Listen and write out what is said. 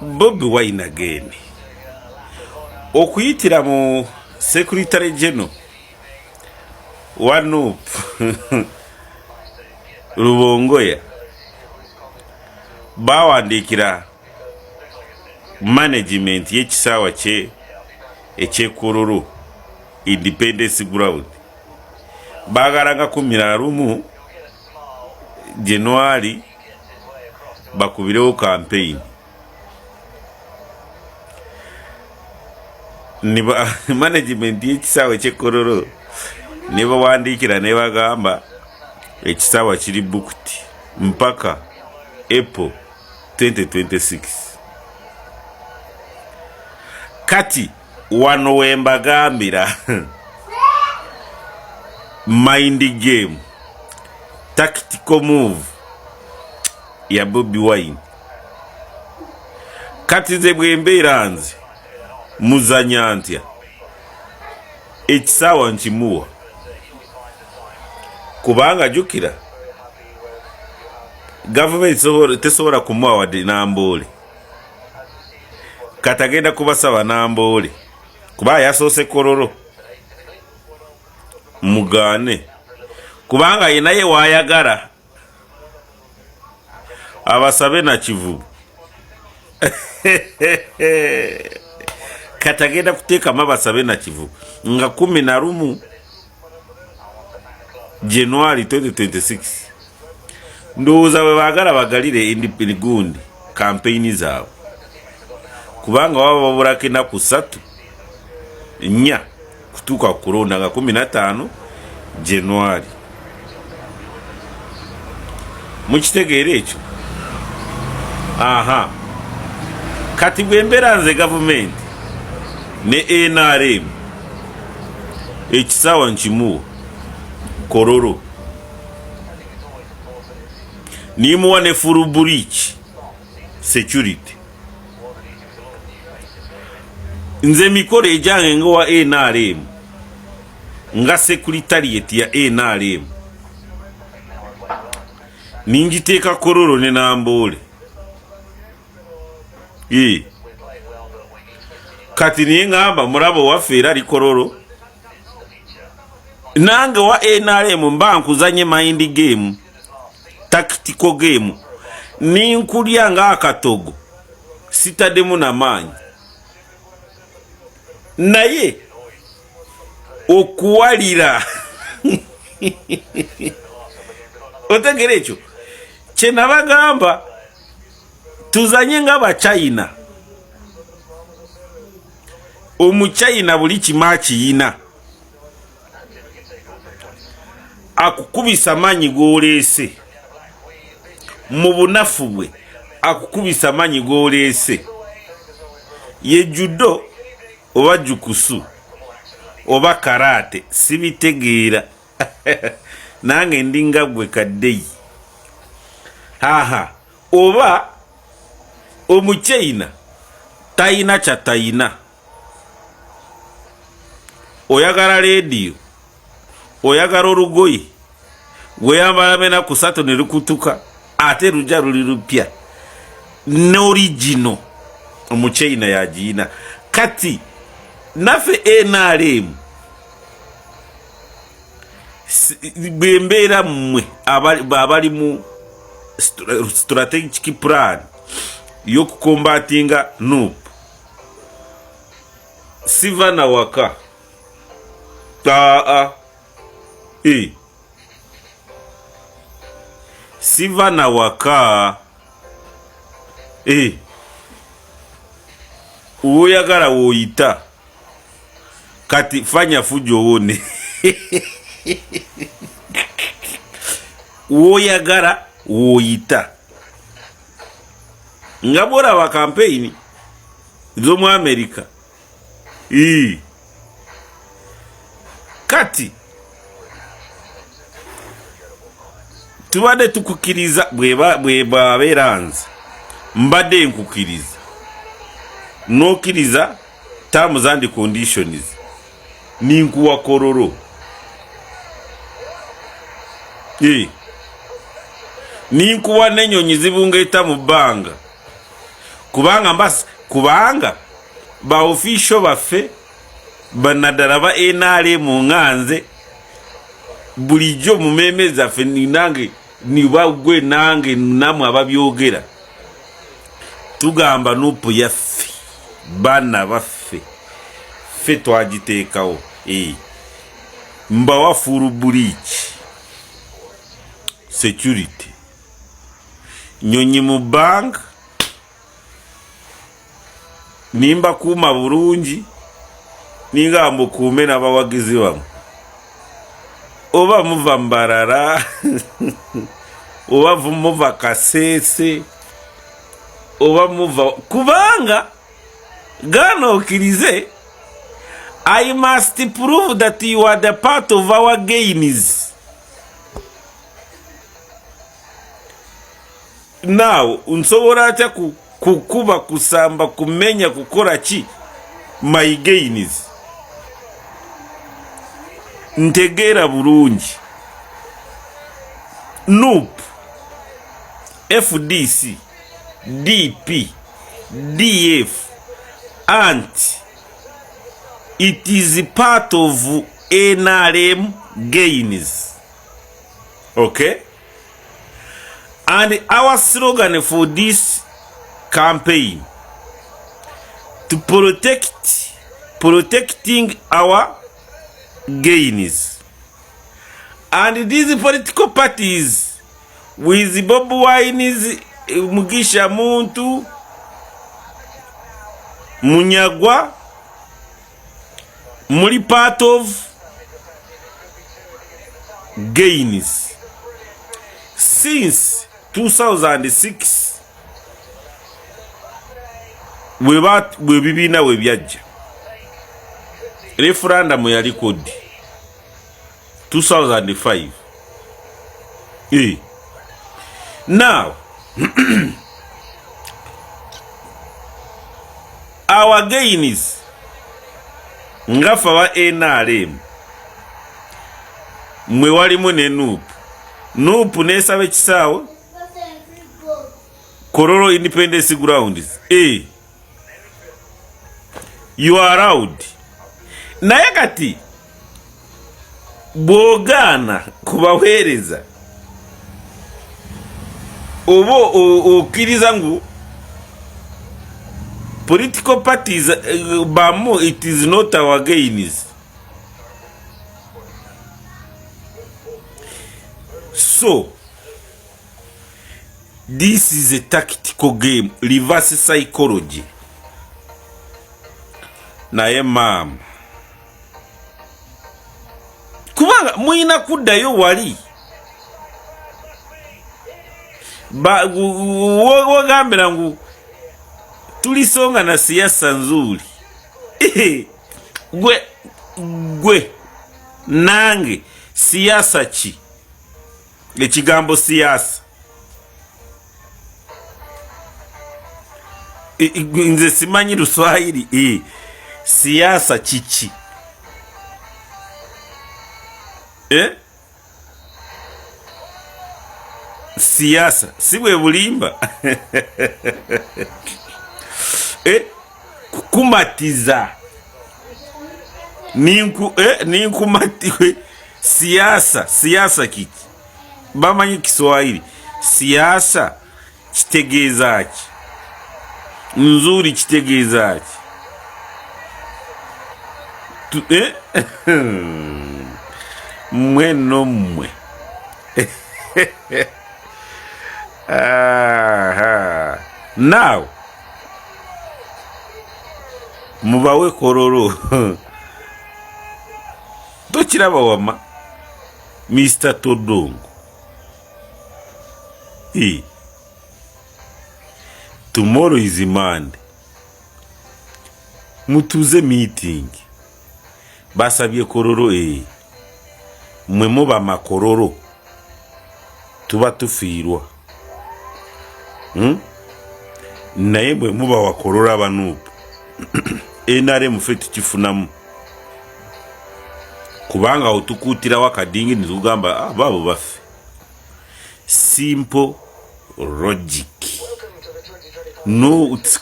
Bobi Wine again okuyitira mu Secretary General wa NUP Rubongoya bawandiikira management y'ekisaawa kye ekyekololo Independence Ground baagala nga 11 January bakubirewo campaign management y'ekisaawe ky'ekololo nebawandiikira nebagamba ekisaawa kiri booked mpaka April 2026. Kati wano wembagambira mind game, tactical move ya Bobi Wine. Kati nze bwembeera nze muzanya ntya? Ekisaawa nkimuwa, kubanga jukira gavumenti tesobola kumuwa wadde Namboole. Kati agenda kubasaba Namboole kuba yasoose Kololo, mugaane kubanga yenaye wayagala abasabe na Kivubu. Kati agenda kuteekamu abasabe na Kivubu nga 11 January 2026. Ndowooza bwe baagala bagalire gundi kampeyini zaabwe, kubanga baba babulako enaku 3, 4 kutuuka kulonda nga 15 January. Mukitegeera ekyo? Aha, kati bwembeera nze gavumenti ne NRM, ekisaawa nkimuwa Kololo, nimuwa ne full bridge security. Nze emikolo egyange nga wa NRM, nga secretariat ya NRM, ningiteeka Kololo ne Namboole. Kati niye ngamba murabo waffe era ali Kololo, nange wa NRM mba nkuzanye mind game, tactical game, ninkulya ngaakatogo sitaddemu namaanyi, naye okuwalira. Otegera ekyo kyenabagamba? Tuzanye nga Bachina. Omuchina buli kimu akiyina, akukubisa maanyi g'oleese mu bunafu bwe, akukubisa maanyi g'oleese. Ye judo oba jukusu oba karate, sibitegeera, nange ndi nga gwe kaddeyi. Haha, oba Omuchina tayina kyatayina. Oyagala leediyo, oyagala olugoye gweyambala menaku 3 ne lukutuka, ate lujja luli lupya n'original, Omuchina yagiina. Kati naffe NRM, bwembeera mmwe abali mu strategic plan y'okukombatinga NUP, siva na waka taa e siva na waka e woyagala woyita. Kati fanya fujo wone, woyagala woyita, nga bwolaba kampeyini z'omu Amerika. Kati tubadde tukukiriza, bwebabeera nze mbadde nkukiriza n'okkiriza terms and conditions, ninkuwa Kololo, ninkuwa n'enyonyi zibungeeta mu bbanga. Kubanga mbas kubanga ba official baffe banaddala ba NRM nga nze bulijjo mu meeme zaffe nange nibagwe nange namwe ababyogera tugamba nupu yaffe baana baffe ffe twagiteekawo eh. Mbawa full bridge security nyonyi mu bank nimbakuuma bulungi ninga mbukuume n'abawagizi bamwe oba muva mbarara oba muva kaseese oba muva kubanga gana okirize i must prove that you are the part of our gains Now nsobola atya kukuba kusamba kumenya kukola ki my gains ntegeera bulungi nup fdc dp df anti it is part of nrm gains okay And our slogan for this campaign to protect protecting our gains. And these political parties with Bob Wine's Mugisha Muntu Munyagwa muli part of gains since 2006 bwebibiina webyajja referendum yaliko ddi 2005 e. Now our gains nga fe aba nrm mwe walimu ne nup nup nesaba ekisaawe Kololo Independence Grounds e you are allowed naye kati bw'ogaana kubaweereza oba okkiriza ngu political parties eh, bamu it is not our gains so this is a tactical game reverse psychology naye maama kubanga mulina kuddayo wali wogambira ngu tulisonga na siyasa nzuri gwe gwe nange siyasa ki ekigambo siyasa nze simanyi luswahili siyasa kiki eh? Siyasa si bwe bulimba eh? Kukumatiza ninku eh, ninkumatiwe siyasa siyasa kiki bamanyi Kiswahili siyasa kitegeeza ki nzuri kitegeeza ki eh? Mmwe no mmwe now mubawe kololo tokiraba wama Mr Todongo e. Tomorrow is Monday mutuze meeting basabye kololo e. Mwe muba makololo tuba tufiirwa hmm? Naye bwe muba wakololo abanuupu nrm ffe tukifunamu kubanga otukuutirawo akadingi netugamba ah, baabo baffe simple logic. No, kuteeka.